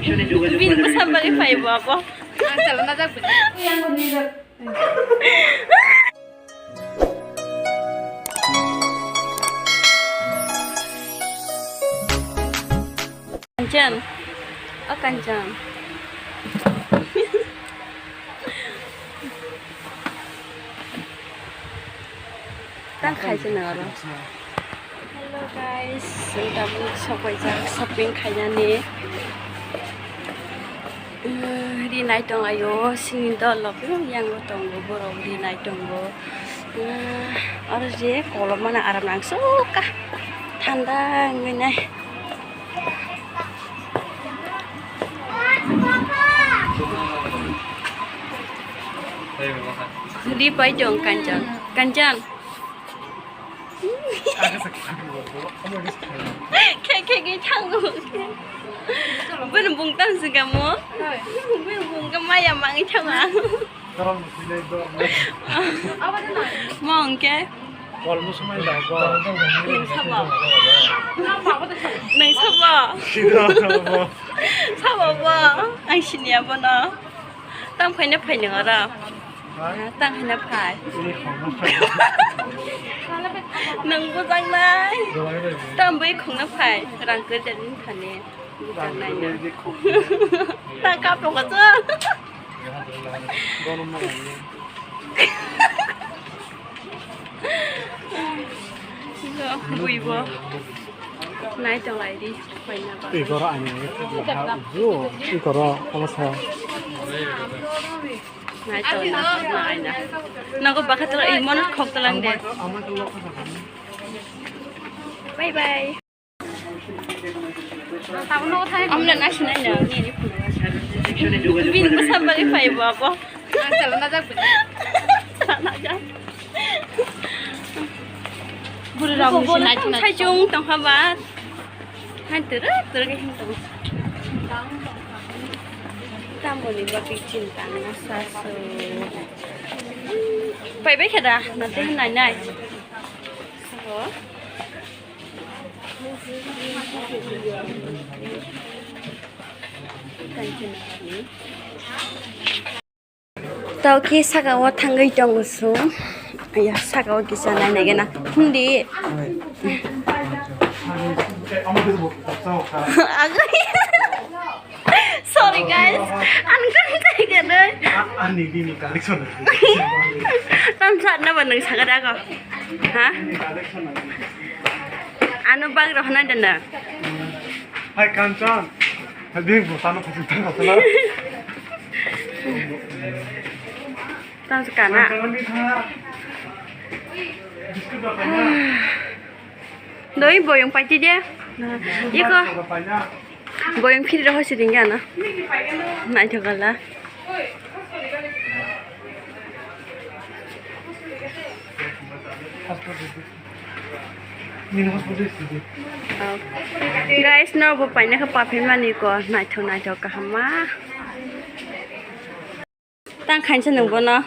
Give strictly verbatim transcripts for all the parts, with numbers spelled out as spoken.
Bini bwsa bagwi phai bo abo. Ang chala najak bini. Kanchan. O Kanchan. Tang khai se nang aro. Hello guys, ang tabuk sok paijak shopping khainani. Ri nai tong ayo, sini dol lok yang tongo, borok ri nai tongo. Aro je kolom mana aram nang suka, thanda wngwi nai. Ri pai tong Kanchan. Kanchan. Khe khe khe thango. Bini bung tam se gamo. Bini bung ka maya mangi thango. Mo hwnkhe? Kolmo swmai da bo. Nwng sabo? Nwng sabo? Sida bo. Sabo bo. Ang siniya bono. Tam khaina phai nwng oro? Ha? Tam khaina phai. Nwng bujaknai. Tam bai khongna phai. Rang kwrwi thani. Bujaknai. Ta kap rok acha. Bui bo. Nai tong lai di. Koi na ba. Ikoro ani. Ikoro, kamu sa. Nai tong na, nai na. Nago bakha tala, i mono khok talang de. Bye bye. Amla na sinai na, ni ni. Bini bwsa bagwi phai bo abo. Chala najak bini. Chala najak. Buru rok ni sinai thung thai chung tong haba. Han turu turu ke hin tong. Tamoni bagwi chinta na sa so. Phai bai khe da, na te nai nai. So. Tao khe saka o thangwi tongo chwng. Aya, saka o kisa nai nai gana. Hindi. Agay. Sorry guys, ang kan kaya gano'n. Ani bini collection. Tam sa na ba nang saka da ko. Ha? Ano bag rohna dana. Hai Kanchan. Hai bini bosano khasing tang khasana. Tam sa kana. Biscuit ba kana. Doi boyong paiti de. Iko. Boyong phiri roho siring gana. Naithok gala. Guys, no bo paina kha paphi mani ko naithok naithok kaham ma. Tang khainsa nung bono.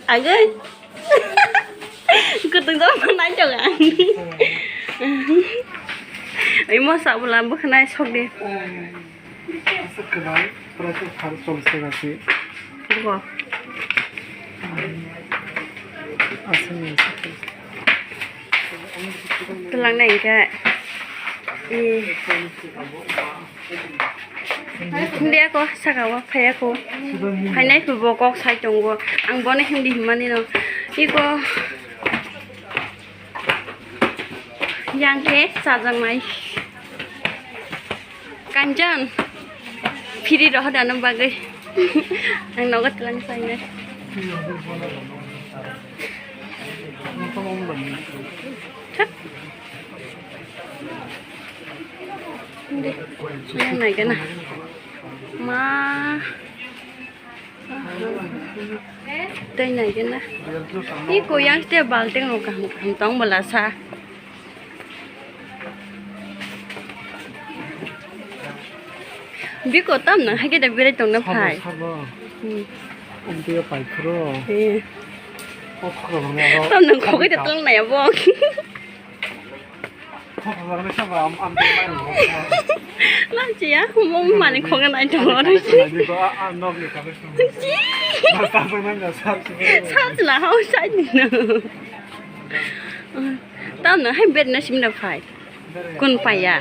Agoi. Kutung jok nai jok ang. Oi mosa bula bukhnai sok de. Aswk kwbang, pura khe thar chollish taka se. Bo. Aswk ni. Twlang nai khe. Hindi ako, saka o, phai ako. Phainai phubo kok sai tongo. Ang bono hindi himani no. Iko. Yang khe chajaknai. Kanjan. Phiri roho dano bagwi. Ang nogo twlang sainai. Thak. Hindi. Yang nai gana. Ma. Tei nai gana. Iko yang ste balting rok kaham kaham tong bwla sa. Biko tam nang haikhe da berai tongna phai. Sabo, sabo. Hmm. Ang tei pai phuru. Eh. O khoro hwnwi aro. Tam nang khogwi da tong nai abo. Lachiya, mung mani khonga nai tongo aro. Sajla hao sai ni no. Tamno hai bed na simna phai. Kun paya.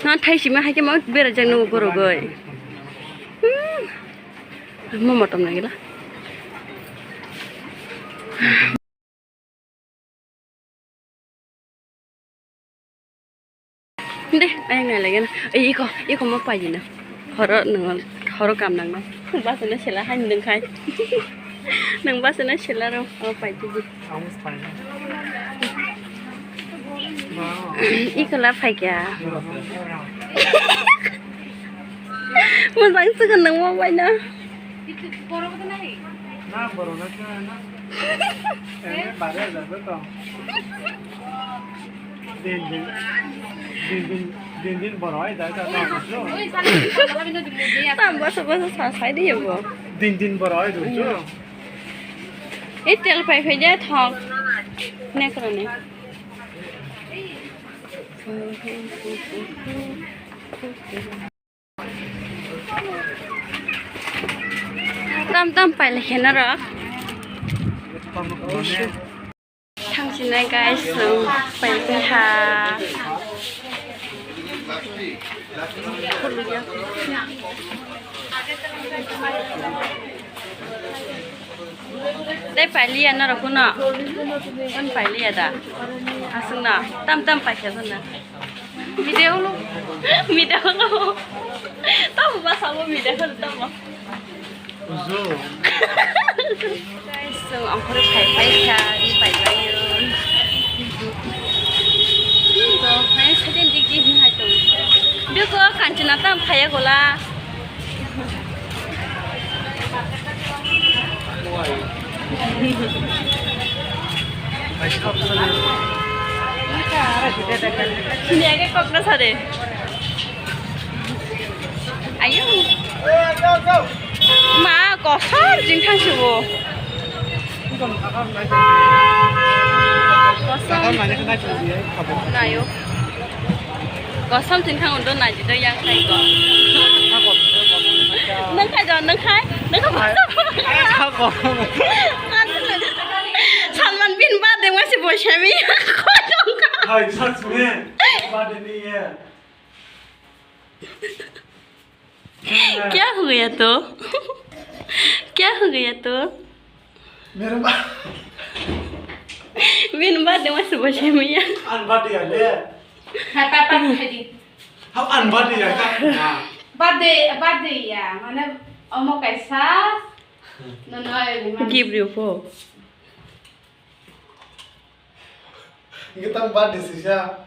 Na thai sima hai ke ma bera jang no borogoi. Hmm. Mo motom nagila. De, ayang nai lagi na. Eh, iko, iko mo pai dina. Horo nang, horo kam nang na. Bas na sela hai nang khai. Nang bas na sela ro, mo pai di. Iko la phai kya? Mo jang suka nang mo pai na. Na, borok na khe na. Eh, bare da to. Din din, din din, din din borok ai da ta. Tam basa basa sa sai di bo. Din din borok ai do. Ei tel pai phai de thok. Ne kro ne. Tam tam pailai khe norok. Thangsinai guys, chwng pailai ha. Dai pailiya norok kuno. Kon pailiya da. Aswkno tam tam paikha jana. Video lo. Video lo. Tamo ba sabo video lo tamo. Ujo. Guys, so ang pore phai phai kha, ni phai phai yo. So, hai saden dik dik ni hai to. Biko kanchana tam phai gola. Sini age kok na sare. Ayo. Ma, kosom jing thang subo. Kosom. Nayo. Kosom tin thang undo naji do yang khai ko. Nang khai do, nang khai, nang khai. Salman bin ba de wasi bo shami. Hai, sat sune. Ba de ni ye. Kya ho gaya to? Kya ho gaya to? Mere ba. Bin ba de wasi bo shami ya. An ba de ya le. Hai, pa, pa, khai di. Hau an birthday ya ka? Birthday, birthday ya, mane omo kaisa, no, no, every month. Give you po. Ngi tang birthday sisa.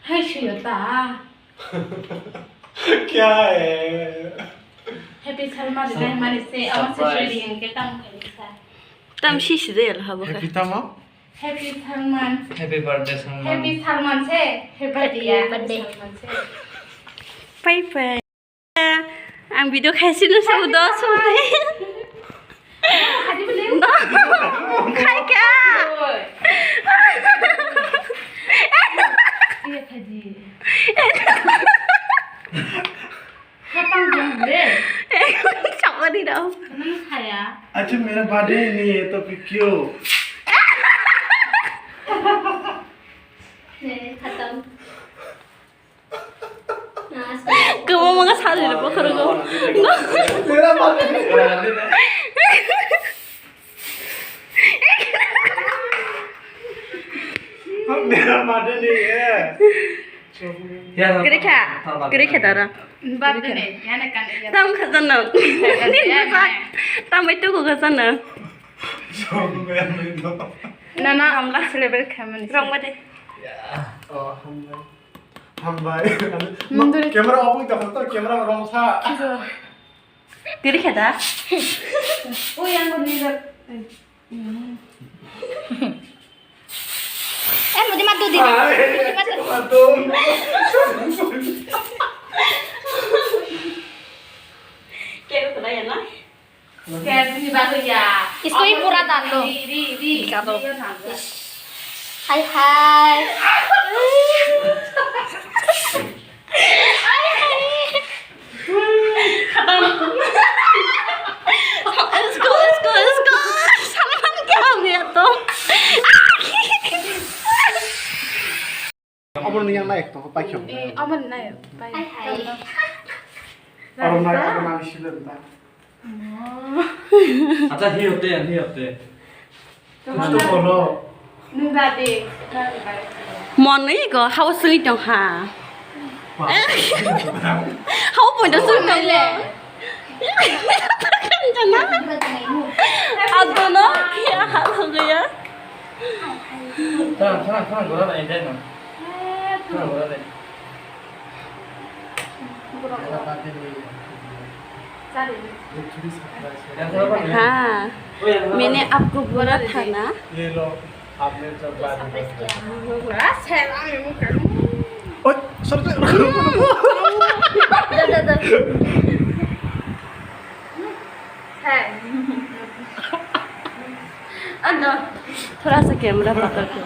Hai, suyo ta. Kya hai? Happy Salma de nai mani se, omo se ready yang ke tam khai sa. Tam si si de la habo ka. Happy tamo? Happy Salman. Happy birthday, Salman. Happy Salman se. Happy birthday, ya, happy birthday. Salman se. Bye bye. Ang video khaisino sa udo sumai. Happy birthday. No. Khai ka. Iya, tadi. Khatang dong de. Chakma di dong. Nang khaya. Acha mera birthday nahi hai to phir kyo? Ne, khatam. Kwbangma khe sari rw bokhorok o. Mera birthday. Mera birthday nahi hai. Kwrwi kha, kwrwi kha dara. Birthday nahi, yani kan iya. Tam kha jano. Birthday nahi. Tam bai tuku kha jano. Na, na, amla celebrate khamani. Rong mate. Oh, hambai. Hambai. Munduri. Camera off wngkha to, camera rong sa. Kwrwi kha da? Ui, ang bo nijak. Eh, mudi madu di. Mudi madu. Kero kena ya na? Kero ni baru ya. Isko hi pura dan do. Di, di, di. Hai, hai. Toko paikhyok. Eh, omo nai, pai. Aro nai, aro nai, sile nai. Acha, hi hote, hi hote. Kuch to bolo. Nung da de. Mon nai ko, hao sui tong ha. Hao pon to sui tong le. Adono, kya hal ho gaya? Sana, sana, sana, gora na, enjoy na. Sana, gora na. हाँ, मैंने आपको बोला था ना। ये लो, आपने जब बात नहीं किया। Oy, sorry, sorry. Hey. Ano, थोड़ा सा कैमरा पकड़ के।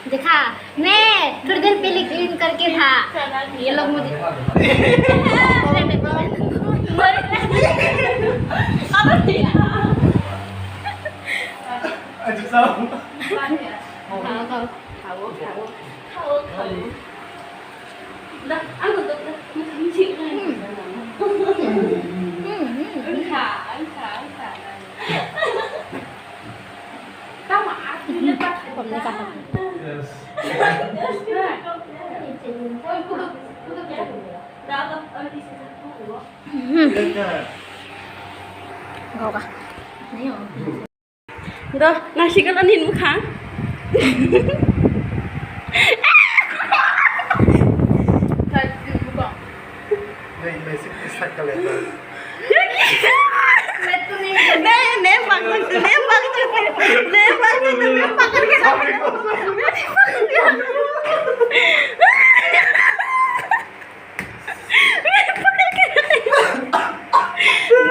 देखा, मैं थोड़ी देर पहले क्लीन करके था। ये लोग मुझे Goga. Do, nasi kala nin mukha.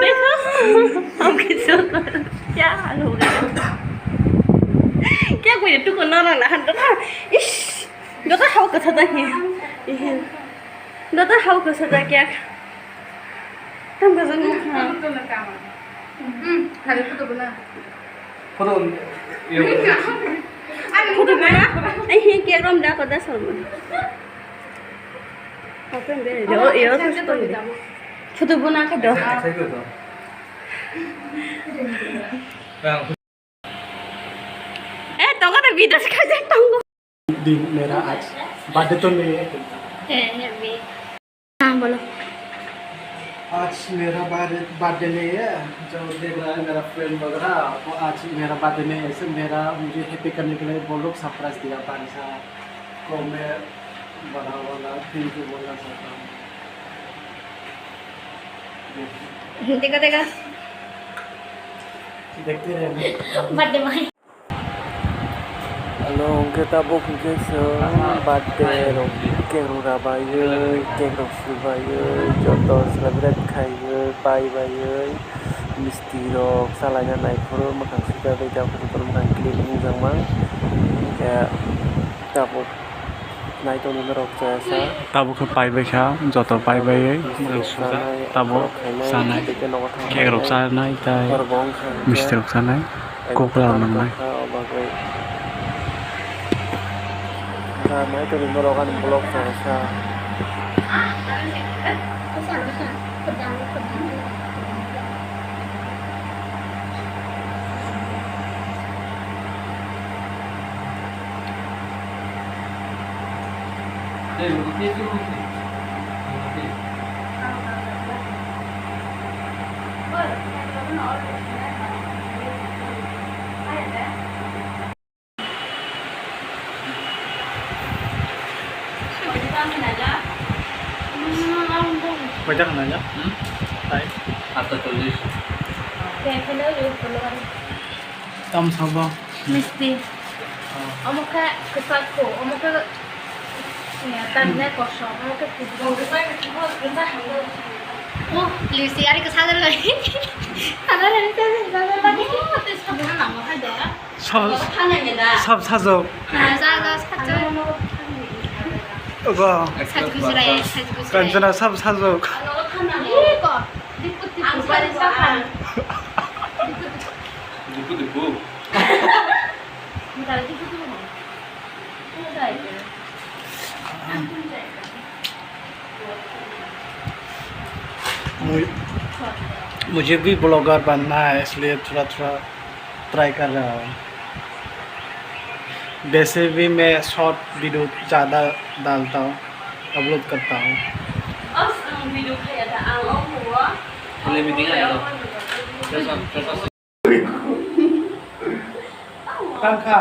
देखो, हम कैसे क्या हाल हो गया। क्या कोई तू को ना ना हट ना। इश, दादा हाउ कथा था ही। दादा हाउ कथा था क्या? Tam ka jang mukha. Hmm, hari photo bana. Photo, photo bana. Ai, hi cake rom da ko da salman. Photo bana ka do. Eh, to ka da video se ka jang tang. दिन मेरा आज बर्थडे तो नहीं है। हाँ, बोलो। आज मेरा बर्थडे, बर्थडे नहीं है, जो देख रहा है मेरा फ्रेंड वगैरह, वो आज मेरा बर्थडे नहीं है, ऐसे मेरा, मुझे हैप्पी करने के लिए वो लोग सरप्राइज दिया, बारिशा को मैं बड़ा वाला थैंक यू बोलना चाहता हूँ। देखो, देखो। देखते रहे। Birthday boy. Ano hwnkhe tabuk hwnkhe chwng birthday rok cake rok rabaiwi, cake rok swbaiwi, joto celebrate khaiwi, pai baiwi, misti rok chalaina naiphuru mwkhang swkagwi, tabuk jotono mwkhang clip nukjakma. Hwnkhe tabuk naitok nini rok chaya sa. Tabuk khe pai bai kha, joto pai baiwi, mwkhang sujak, tabuk chanai, cake rok chanai, tei misti rok chanai. Kokla rok nangnai. Nai tongwi norok ani vlog chana sa. Koi taka nanya? Hmm? Tai. Atta chollish. Tam sabo. Misti. Ah. Omo khe kwchak kho, omo khe, eh, tamni kosom, omo khe kuchuk. Oh, Lucy, ari ko sajal lai. Sajal lai, sajal lai. Oh, tei sabuna nango hai de. Sab, sab sajok. Ogo. Kanchana sab sajok. Dipu dipu. मुझे भी ब्लॉगर बनना है, इसलिए थोड़ा थोड़ा ट्राई कर रहा हूँ। वैसे भी मैं शॉर्ट वीडियो ज़्यादा डालता हूँ, अपलोड करता हूँ। Tangkha.